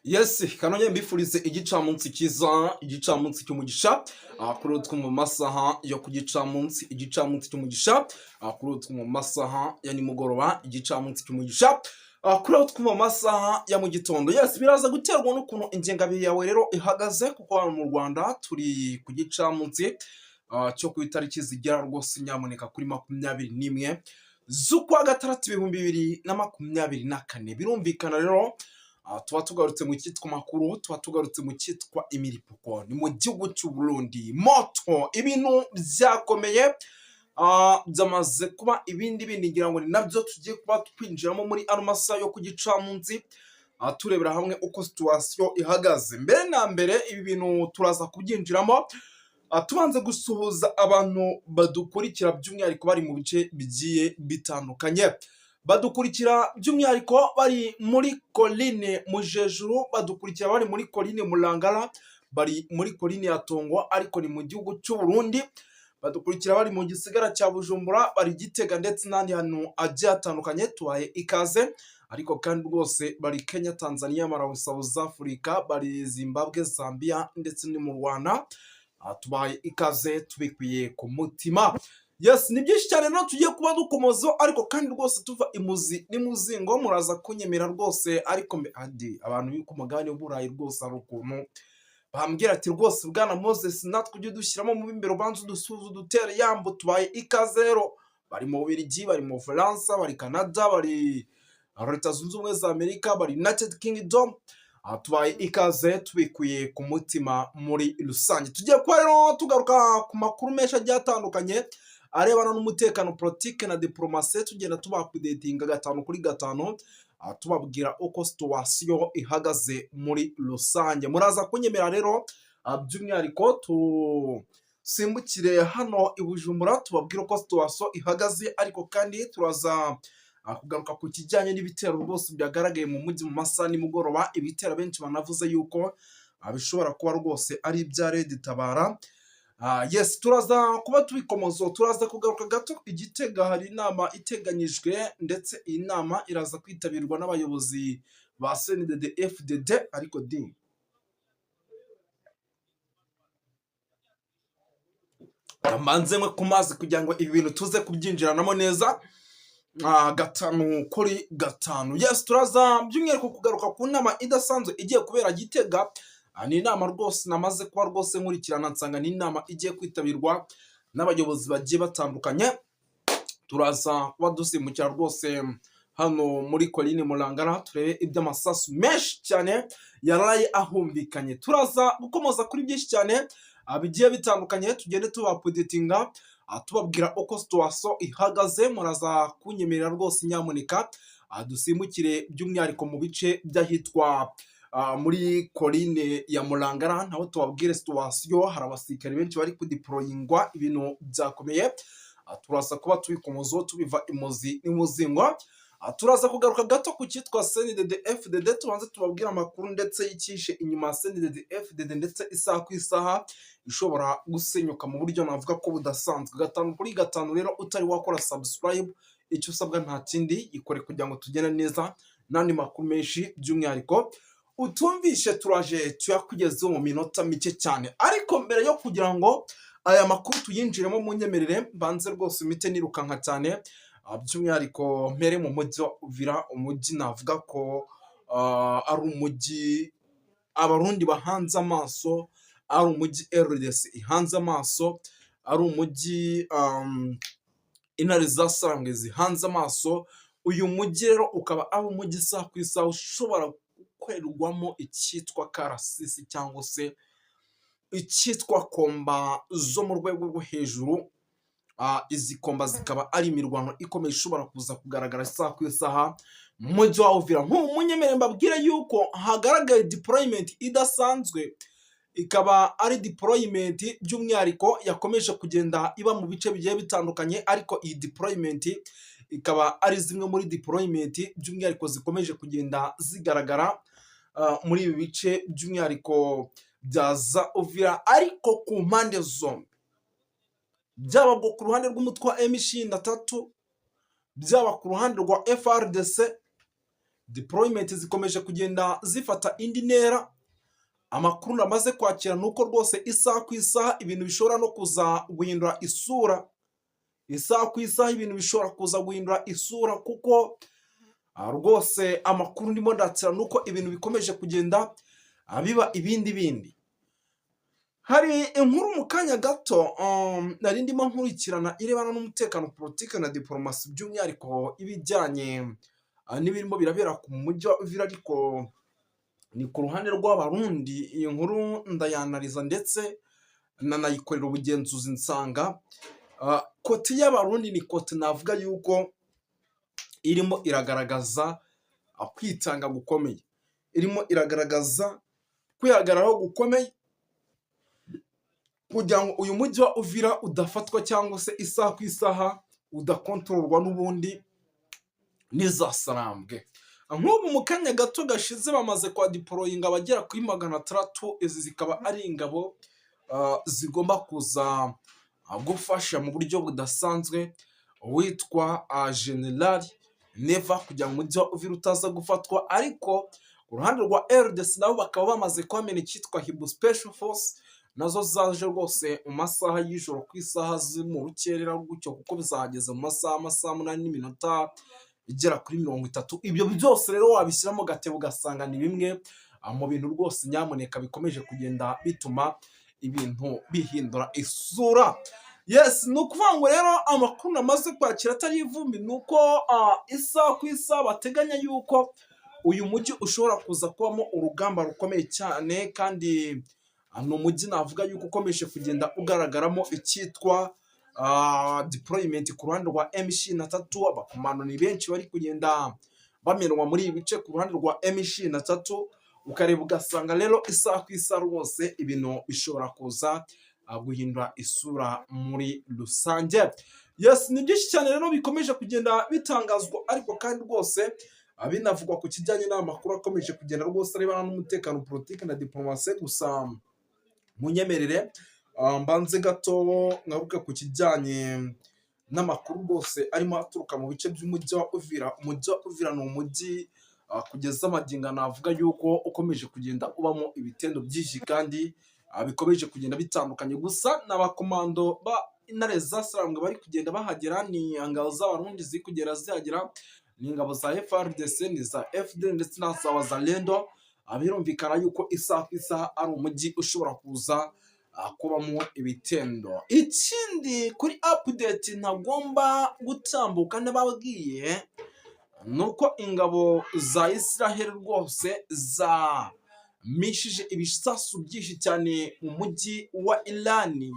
Yes, kanongere mbifurize igicamunsi cyiza, igicamunsi cy'umugisha. Kuri utwo mu masaha yo ku gicamunsi, igicamunsi cy'umugisha. Kuri utwo mu masaha ya nimugoroba, igicamunsi cy'umugisha. Kuri utwo mu masaha ya mu gitondo. Yes, biraza guterwa n'ukuntu ingengabihe yawe rero ihagaze, kuko hano mu Rwanda turi ku gicamunsi cyo ku itariki zigera rwose nyamuneka kuri 21 z'ukwa gatandatu 2024. Birumvikana rero, tuba tugarutse mu cyitwa makuru, tuba tugarutse mu cyitwa imiripuko. Ni mu gihugu cy'u Burundi, moto ibintu byakomeye, byamaze kuba ibindi bindi. Ngira ngo ni nabyo tugiye kuba twinjiramo muri ano masaha yo ku gicamunsi, turebera hamwe uko situation ihagaze. Mbere na mbere ibi bintu turaza kubyinjiramo, tubanze gusuhuza abantu badukurikira, by'umwihariko bari mu bice bigiye bitandukanye. Badukurikira by'umwihariko bari muri colline Mujejuru, badukurikira bari muri colline Murangara, bari muri colline ya Tongo, ariko ni mu gihugu cy'u Burundi. Badukurikira bari mu gisigara cya Bujumbura, bari Gitega ndetse n'ahandi hantu hagiye hatandukanye, tubaye ikaze. Ariko kandi rwose bari Kenya, Tanzania, Malawi, South Africa, bari Zimbabwe, Zambia ndetse no mu Rwanda. Tubaye ikaze tubikwiye ku mutima. Yes, ni byinshi cyane rero tugiye kuba dukomozaho, ariko kandi rwose tuva imuzi n'imuzingo, muraza kunyemera rwose. Ariko adi abantu ku mugabane w'Uburayi rwose hari ukuntu bambwira ati: "Rwose bwana Moses, natwe ujye udushyiramo mu b'imbere, ubanza udusuhuze, udutere yambo." Tubaye ikaze rero. Bari mu Bubiligi, bari mu Bufaransa, bari Canada, bari Leta Zunze Ubumwe za Amerika, bari United Kingdom. Tubaye ikaze tubikuye ku mutima. Muri rusange tugiye kuba rero tugaruka ku makuru menshi agiye atandukanye arebana n'umutekano, politike na diporomasi, tugenda tubaupdatinga gatanu kuri gatanu, tubabwira uko situation ihagaze muri rusange. Muraza kunyemera rero, by'umwihariko tusimbukire hano i Bujumbura tubabwire uko situation ihagaze. Ariko kandi turaza kugaruka ku kijyanye n'ibitero rwose byagaragaye mu mujyi mu masaha nimugoroba, ibitero benshi banavuze yuko bishobora kuba rwose ari ibya Red Tabara. Yes, turaza kuba tubikomozo. Turaza kugaruka gato i Gitega, hari inama iteganyijwe, ndetse iyi nama iraza kwitabirwa n'abayobozi ba CNDD FDD. Ariko di mbanze nywe ku mazi kugira ngo ibi bintu tuze kubyinjiranamo neza, gatanu kuri gatanu. Yes, turaza by'umwihariko kugaruka ku nama idasanzwe igiye kubera Gitega. Ni inama rwose namaze kuba rwose nkurikirana, nsanga ni inama igiye kwitabirwa n'abayobozi bagiye batandukanye. Turaza kuba dusimbukira rwose hano muri colline Murangara, turebe iby'amasasu menshi cyane yaraye ahumvikanye. Turaza gukomoza kuri byinshi cyane bigiye bitandukanye, tugende tubaupdatinga, tubabwira uko situation ihagaze. Muraza kunyemerera rwose nyamuneka, dusimbukire by'umwihariko mu bice by'ahitwa muri colline ya Murangara, naho tubabwire situation. Hari abasirikare benshi bari kudeployingwa, ibintu byakomeye. Turaza kuba tubikomozaho tubiva imuzi n'imuzingo. Turaza kugaruka gato ku cyitwa CNDD FDD, tubanze tubabwire amakuru ndetse y'icyishe inyuma ya CNDD FDD, ndetse isaha ku isaha ishobora gusenyuka mu buryo navuga ko budasanzwe. Gatanu kuri gatanu rero, utari wakora subscribe, icyo usabwa nta kindi, gikore kugira ngo tugende neza n'andi makuru menshi by'umwihariko utumvishe, turaje tuyakugezeho mu minota mike cyane. Ariko mbere yo kugira ngo aya makuru tuyinjiremo, munyemerere mbanze rwose imite nirukanka cyane, by'umwihariko mpere mu mujyi wa Uvira, umujyi navuga ko ari umujyi Abarundi bahanze amaso, ari umujyi RDC ihanze amaso, ari umujyi intare za Sarambwe zihanze amaso. Uyu mujyi rero ukaba ari umujyi isaha ku isaha ushobora gukorerwamo icyitwa karasisi cyangwa se icyitwa combat zo mu rwego rwo hejuru. Izi combat zikaba ari imirwano ikomeye ishobora kuza kugaragara isaha ku isaha mu mujyi wa Uvira. Nk'ubu munyemere mbabwire yuko hagaragaye deployment idasanzwe, ikaba ari deployment by'umwihariko yakomeje kugenda iba mu bice bigiye bitandukanye, ariko iyi deployment ikaba ari zimwe muri deployment by'umwihariko zikomeje kugenda zigaragara muri ibi bice by'umwihariko bya za Uvira, ariko ku mpande zombi, byaba ku ruhande rw'umutwe wa M23, byaba ku ruhande rwa FARDC, Deployment zikomeje kugenda zifata indi ntera. Amakuru namaze kwakira ni uko rwose isaha ku isaha ibintu bishobora no kuza guhindura isura. Isaha ku isaha ibintu bishobora kuza guhindura isura, kuko rwose amakuru ndimo ndakira ni uko ibintu bikomeje kugenda biba ibindi bindi. Hari inkuru mu kanya gato nari ndimo nkurikirana irebana n'umutekano, politiki na diporomasi, by'umwihariko ibijyanye n'ibirimo birabera ku mujyi wa Uvira, ariko ni ku ruhande rw'Abarundi. Iyi nkuru ndayanariza ndetse nanayikorera ubugenzuzi, nsanga côté y'Abarundi ni côté navuga yuko irimo iragaragaza kwitanga gukomeye, irimo iragaragaza kwihagararaho gukomeye kugira ngo uyu mujyi wa Uvira udafatwa cyangwa se isaha ku isaha udakontororwa n'ubundi n'izasarambwe. Nk'ubu mu kanya gato gashize bamaze kwadeployinga abagera kuri 600. Izi zikaba ari ingabo zigomba kuza gufasha mu buryo budasanzwe witwa General Neva kugira ngo umujyi wa Uvira utaza gufatwa. Ariko ku ruhande rwa RDC nabo bakaba bamaze kuhamena icyitwa Hiboux Special Force, nazo zaje rwose mu masaha y'ijoro, ku isaha zo mu rukerera gutyo, kuko bizageze mu masaha amasaha 8:30. Ibyo byose rero wabishyiramo gatebo ugasanga ni bimwe mu bintu rwose nyamuneka bikomeje kugenda bituma ibintu bihindura isura. Yes, ni ukuvuga ngo rero amakuru namaze kwakira atari ivumbi ni uko isaha ku isaha bateganya yuko uyu mujyi ushobora kuza kubamo urugamba rukomeye cyane, kandi ni umujyi navuga yuko ukomeje kugenda ugaragaramo icyitwa deployment ku ruhande rwa M23. Abakomando ni benshi bari kugenda bamenwa muri ibi bice ku ruhande rwa M23. Ukareba ugasanga rero isaha ku isaha rwose ibintu bishobora kuza guhindura isura muri rusange. Yes, ni byinshi cyane rero bikomeje kugenda bitangazwa, ariko kandi rwose binavugwa ku kijyanye n'amakuru akomeje kugenda rwose arebana n'umutekano, politiki na diplomasi. Gusa munyemerere mbanze gato ngaruke ku kijyanye n'amakuru rwose arimo aturuka mu bice by'umujyi wa Uvira. Umujyi wa Uvira ni umujyi kugeza amagingo navuga yuko ukomeje kugenda ubamo ibitendo byinshi kandi bikomeje kugenda bitandukanye. Gusa n'abakomando ba Intare zasarambwe bari kugenda bahagera, ni ingabo z'Abarundi ziri kugenda zihagera, ni ingabo za FARDC, ni za FDL ndetse na za Wazalendo. Birumvikana yuko isaha ku isaha ari umujyi ushobora kuza kubamo ibitendo. Ikindi kuri update ntagomba gutambuka nababwiye ni uko ingabo za Israel rwose zamishije ibisasu byinshi cyane mu mujyi wa Irani.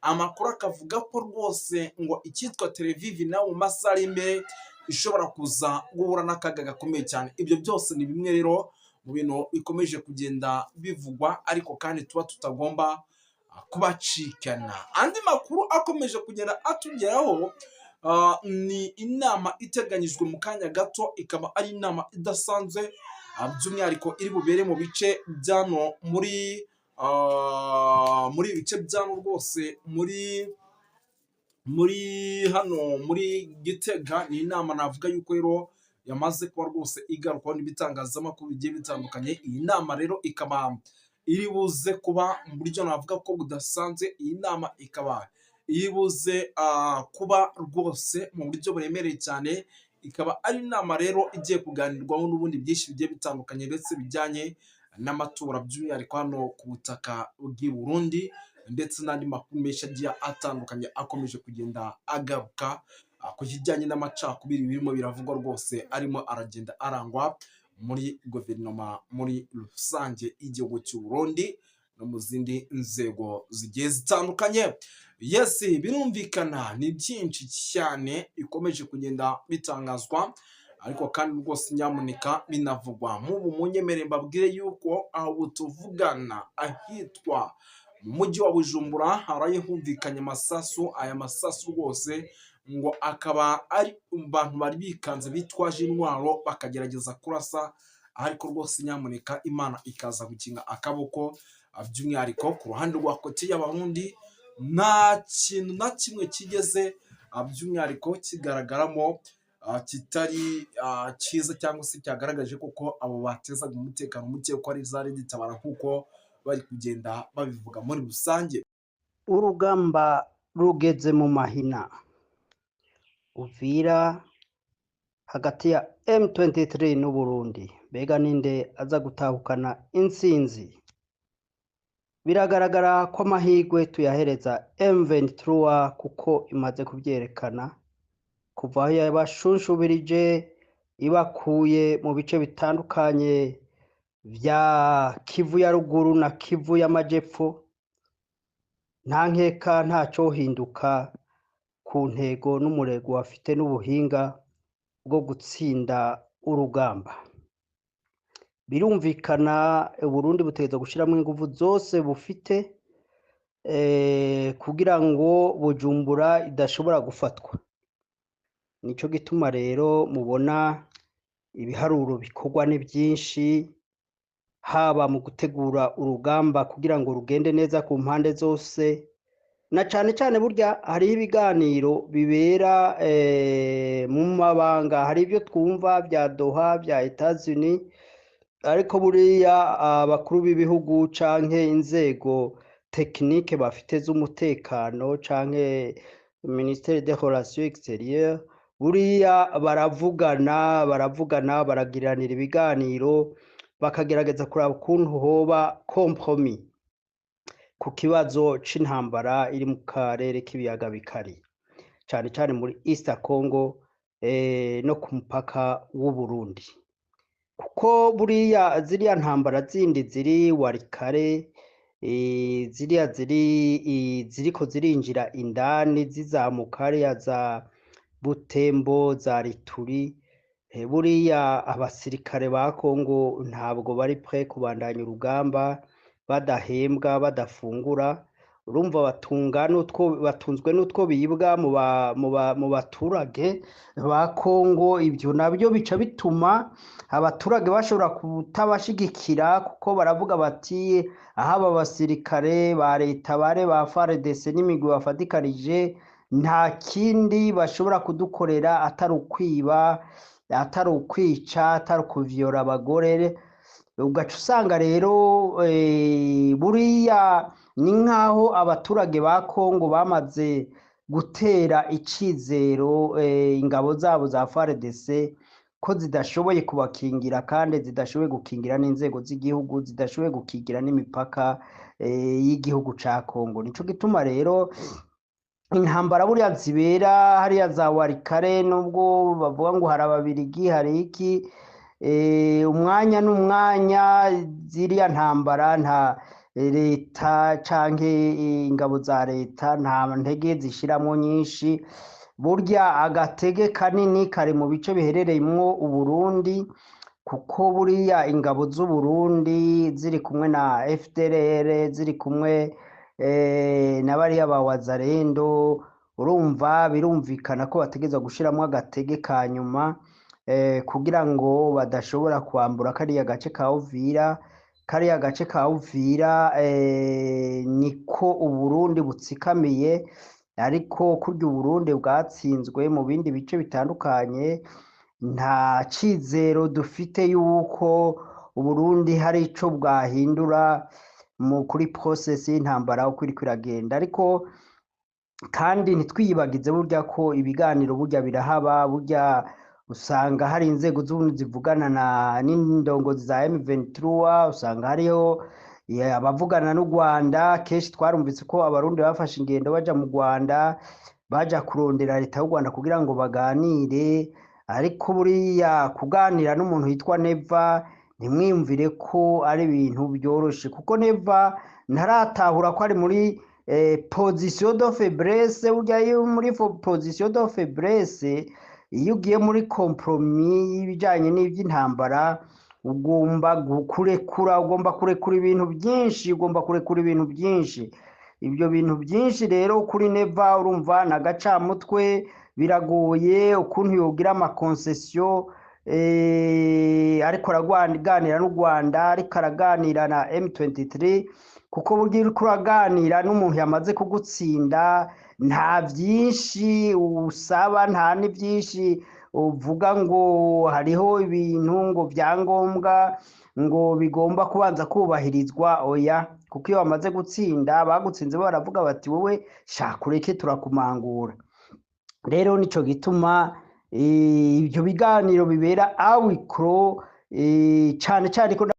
Amakuru akavuga ko rwose ngo icyitwa Tel Aviv nawe mu masaha ari imbere ishobora kuza guhura n'akaga gakomeye cyane. Ibyo byose ni bimwe rero mu bintu bikomeje kugenda bivugwa, ariko kandi tuba tutagomba kubacikana. Andi makuru akomeje kugenda atugeraho ni inama iteganyijwe mu kanya gato, ikaba ari inama idasanzwe, by'umwihariko iri bubere mu bice byano muri ibi bice byano rwose muri hano muri Gitega. Ni inama navuga yuko rero yamaze kuba rwose igarukwaho n'ibitangazamakuru bigiye bitandukanye. Iyi nama rero ikaba iri buze kuba mu buryo navuga ko budasanzwe. Iyi nama ikaba iri buze kuba rwose mu buryo buremereye cyane, ikaba ari inama rero igiye kuganirwaho n'ubundi byinshi bigiye bitandukanye ndetse bijyanye n'amatora, by'umwihariko hano ku butaka bw'i Burundi, ndetse n'andi makuru menshi agiye atandukanye akomeje kugenda agaruka ku kijyanye n'amacakubiri birimo biravugwa rwose arimo aragenda arangwa muri guverinoma muri rusange y'igihugu cy'u Burundi no mu zindi nzego zigiye zitandukanye. Yes, birumvikana ni byinshi cyane bikomeje kugenda bitangazwa, ariko kandi rwose nyamuneka binavugwa. Nk'ubu munyemere mbabwire yuko aho tuvugana ahitwa mu mujyi wa Bujumbura haraye humvikanye amasasu. Aya masasu rwose ngo akaba ari abantu bari bikanze bitwaje intwaro bakagerageza kurasa, ariko rwose nyamuneka Imana ikaza gukinga akaboko. By'umwihariko ku ruhande rwa côté y'Abarundi nta kintu na kimwe kigeze by'umwihariko kigaragaramo. kitari cyiza cyangwa se cyagaragaje koko abo batezaga umutekano muke ko ari za RED Tabara, nk'uko bari kugenda babivuga muri rusange. Urugamba rugeze mu mahina. Uvira hagati ya M23 n'Uburundi, mbega ninde aza gutahukana intsinzi? Biragaragara ko amahirwe tuyahereza M23, kuko imaze kubyerekana kuva aho yabashunshubirije ibakuye mu bice bitandukanye vya Kivu ya ruguru na Kivu y'amajepfo. Nta nkeka, ntacohinduka ku ntego n'umurego bafite n'ubuhinga bwo gutsinda urugamba. Birumvikana, Uburundi butegerezwa gushiramwo inguvu zose bufite kugira ngo Bujumbura idashobora gufatwa. Nico gituma rero mubona ibiharuro bikorwa ni byinshi, haba mu gutegura urugamba kugira ngo rugende neza ku mpande zose, na cane cane burya hariho ibiganiro bibera mu mabanga. Hari ibyo twumva bya Doha, bya Etats-Unis, ariko buriya abakuru b'ibihugu canke inzego technique bafite z'umutekano canke ministère des relations extérieures, buriya baravugana, baravugana, baragiranira ibiganiro, bakagerageza kuraba ukuntu hoba compromis ku kibazo c'intambara iri mu karere k'ibiyaga bikari, cane cane muri East Congo no ku mupaka w'Uburundi, kuko buriya ziriya ntambara zindi ziri Walikale, ziriya ziri ziriko zirinjira indani zizamuka hariya za Butembo, za Rituri, buriya abasirikare ba Kongo ntabwo bari prêts kubandanya urugamba badahembwa, badafungura. Urumva batunga n'utwo batunzwe n'utwo bibwa mu baturage ba Kongo. Ibyo nabyo bica bituma abaturage bashobora kutabashigikira, kuko baravuga bati: "Aho aba basirikare ba leta bare ba FARDC n'imigwi bafatikanije, nta kindi bashobora kudukorera atari ukwiba, atari ukwica, atari ukuvyola abagore." Ugaca usanga rero buriya ni nk'aho abaturage ba Kongo bamaze gutera icizero ingabo zabo za FARDC ko zidashoboye kubakingira, kandi zidashoboye gukingira n'inzego z'igihugu, zidashoboye gukingira n'imipaka y'igihugu ca Kongo. Nico gituma rero intambara buriya zibera hariya za Walikale, nubwo bavuga ngo hari Ababirigi, hari iki, umwanya n'umwanya ziriya ntambara nta leta canke ingabo za leta nta ntege zishiramwo nyinshi. Burya agatege kanini kari mu bice biherereyemwo Uburundi, kuko buriya ingabo z'Uburundi ziri kumwe na FDLR, ziri kumwe na bariya ba Wazalendo, urumva birumvikana ko bategerezwa gushiramwo agatege ka nyuma kugira ngo badashobora kwambura kariya gace ka Uvira. Kariya gace ka Uvira niko Uburundi butsikamiye, ariko kurya Uburundi bwatsinzwe mu bindi bice bitandukanye, nta cizero dufite yuko Uburundi hari ico bwahindura mu kuri process y'intambara uko iriko iragenda. Ariko kandi ntitwiyibagize burya ko ibiganiro burya birahaba. Burya usanga hari inzego z'ubundi zivugana na n'indongozi za M23, usanga hariho abavugana n'u Rwanda. Kenshi twarumvise ko Abarundi bafashe ingendo baja mu Rwanda, baja kurondera leta y'u Rwanda kugira ngo baganire. Ariko buriya kuganira n'umuntu yitwa Neva, ntimwiyumvire ko ari ibintu byoroshe, kuko Neva ntaratahura ko ari muri position de faiblesse. Burya iyo muri position de faiblesse, iyo ugiye muri compromis y'ibijanye n'ivy'intambara, ugomba kurekura, ugomba kurekura ibintu byinshi, ugomba kurekura ibintu byinshi. Ibyo bintu byinshi rero kuri Neva, urumva ni agacamutwe, biragoye ukuntu yogira ama concessions ariko araganira n'u Rwanda, ariko araganira na M23, kuko burya uriko uraganira n'umuntu yamaze kugutsinda, nta byinshi usaba, nta n'ibyinshi. uvuga ngo hariho ibintu ngo vyangombwa ngo bigomba kubanza kubahirizwa. Oya, kuko iyo bamaze gutsinda, bagutsinze baravuga bati: "Wowe shaka ureke, turakumangura." Rero nico gituma ibyo biganiro bibera à huis clos, cane cane ko